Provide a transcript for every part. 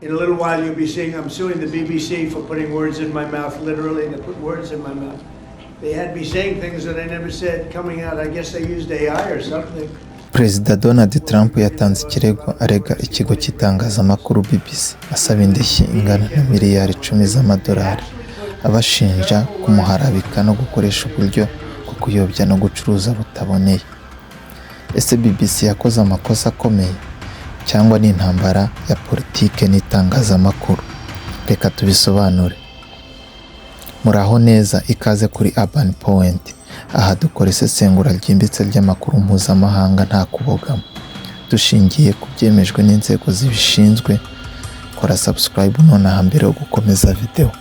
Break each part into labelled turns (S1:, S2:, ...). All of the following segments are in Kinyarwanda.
S1: In a little while, you'll be seeing I'm suing the BBC for putting words in my mouth. Literally, they put words in my mouth. They had me saying things that I never said coming out. I guess they used AI or something.
S2: Perezida Donald Trump yatanze ikirego arega ikigo cy'itangazamakuru BBC, asaba indishyi ingana na miliyari 10 z'amadolari, abashinja kumuharabika no gukoresha uburyo bwo kuyobya no gucuruza butaboneye. Ese BBC yakoze amakosa akomeye, cyangwa ni intambara ya politike n'itangazamakuru? Reka tubisobanure. Muraho neza, ikaze kuri Urban Point. Aha dukora isesengura ryimbitse ry'amakuru mpuzamahanga nta kubogama, dushingiye ku byemejwe n'inzego zibishinzwe. Kora subscribe nonaha mbere yo gukomeza video.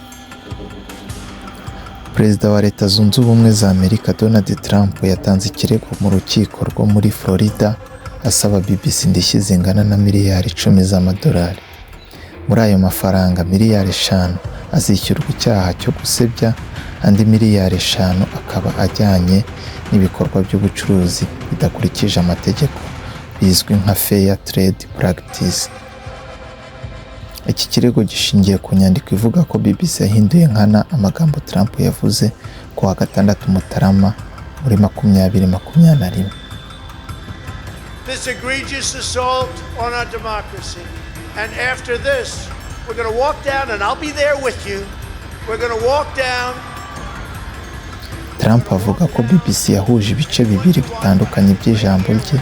S2: Perezida wa Leta Zunze Ubumwe za Amerika Donald Trump yatanze ikirego mu rukiko rwo muri Florida, asaba BBC indishyi zingana na miliyari 10 z'amadolari. Muri ayo mafaranga, miliyari 5 azishyurwa icyaha cyo gusebya, andi miliyari 5 akaba ajyanye n'ibikorwa by'ubucuruzi bidakurikije amategeko, bizwi nka Fair Trade Practice. Iki kirego gishingiye ku nyandiko ivuga ko BBC yahinduye nkana amagambo Trump yavuze ku wa 6 Mutarama muri 2021.
S1: This egregious assault on our democracy. And after this, we're going to walk down, and I'll be there with you. We're going to walk down.
S2: Trump avuga ko BBC yahuje ibice bibiri bitandukanye by'ijambo rye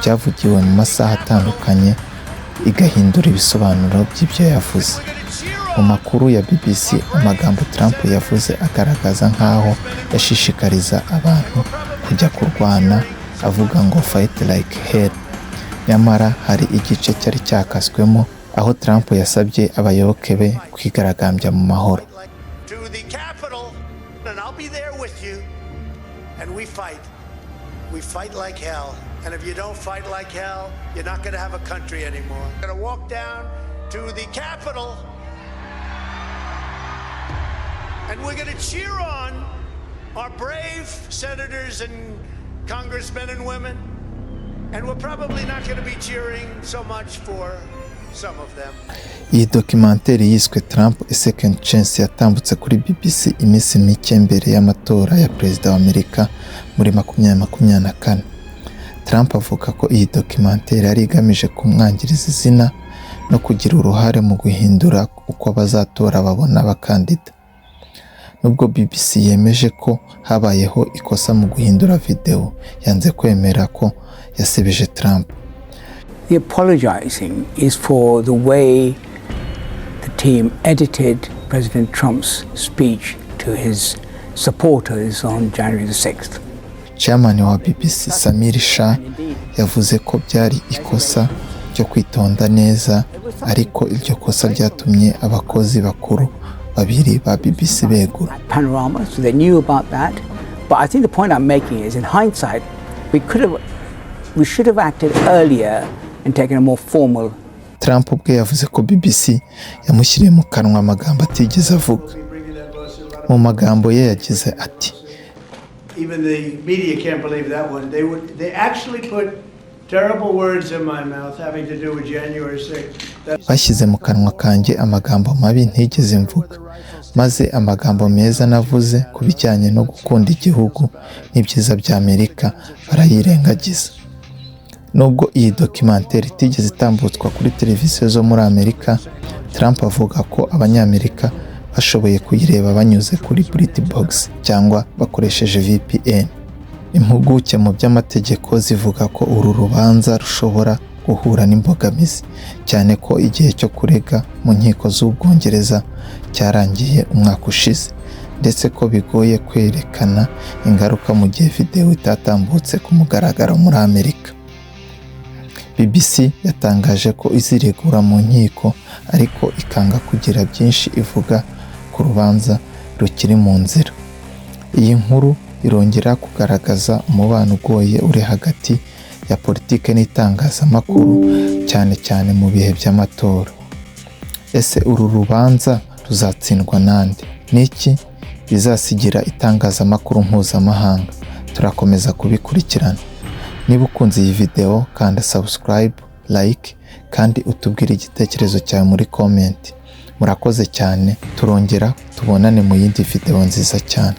S2: byavugiwe mu masaha atandukanye, igahindura ibisobanuro by'ibyo yavuze.
S1: We're going to cheer
S2: Mu makuru ya BBC, amagambo Trump yavuze agaragaza nk'aho yashishikariza abantu kujya kurwana, avuga ngo "Fight like hell". Nyamara hari igice cyari cyakaswemo aho Trump yasabye abayoboke be kwigaragambya mu mahoro.
S1: To the Capitol, and I'll be there with you. And we fight. We fight like hell. And if you don't fight like hell, you're not going to have a country anymore. We're going to walk down to the Capitol, and we're going to cheer on our brave senators and congressmen and women. And we're probably not going to be cheering so much for some of them.
S2: Iyi documentary yiswe "Trump: A Second Chance" yatambutse kuri BBC iminsi mike mbere y'amatora ya perezida wa Amerika muri 2024. Trump avuga ko iyi documentary yari igamije kumwangiriza izina no kugira uruhare mu guhindura uko abazatora babona abakandida. Nubwo BBC yemeje ko habayeho ikosa mu guhindura video, yanze kwemera ko yasebeje Trump.
S3: The apologizing is for the way the team edited President Trump's speech to his supporters on January the 6th.
S2: Chairman wa BBC Samir Shah yavuze ko byari ikosa ryo kwitonda neza, ariko iryo kosa ryatumye abakozi bakuru babiri ba BBC begura.
S3: At Panorama, so they knew about that. But I think the point I'm making is, in hindsight, we should have acted earlier and taken a more formal
S2: Trump ubwe yavuze ko BBC yamushyiriye mu kanwa amagambo atigeze avuga. Mu magambo ye yagize ati:
S1: Even the media can't believe that one. They actually put terrible words in my mouth having to do with January 6th. That
S2: "Bashyize mu kanwa kanjye amagambo mabi ntigeze mvuga, maze amagambo meza navuze ku bijyanye no gukunda igihugu n'ibyiza bya Amerika barayirengagiza." Nubwo iyi documentary itigeze itambutswa kuri televiziyo zo muri Amerika, Trump avuga ko Abanyamerika bashoboye kuyireba banyuze kuri BritBox cyangwa bakoresheje VPN. Impuguke mu by'amategeko zivuga ko uru rubanza rushobora guhura n'imbogamizi, cyane ko igihe cyo kurega mu nkiko z'Ubwongereza cyarangiye umwaka ushize, ndetse ko bigoye kwerekana ingaruka mu gihe videwo itatambutse ku mugaragaro muri Amerika. BBC yatangaje ko iziregura mu nkiko, ariko ikanga kugira byinshi ivuga ku rubanza rukiri mu nzira. Iyi nkuru irongera kugaragaza umubano ugoye uri hagati ya politiki n'itangazamakuru, cyane cyane mu bihe by'amatora. Ese uru rubanza ruzatsindwa nande? Niki bizasigira itangazamakuru mpuzamahanga? Turakomeza kubikurikirana. Niba ukunze iyi video, kanda subscribe, like. kandi utubwire igitekerezo cyawe muri comment. Murakoze cyane, turongera tubonane mu yindi video nziza cyane.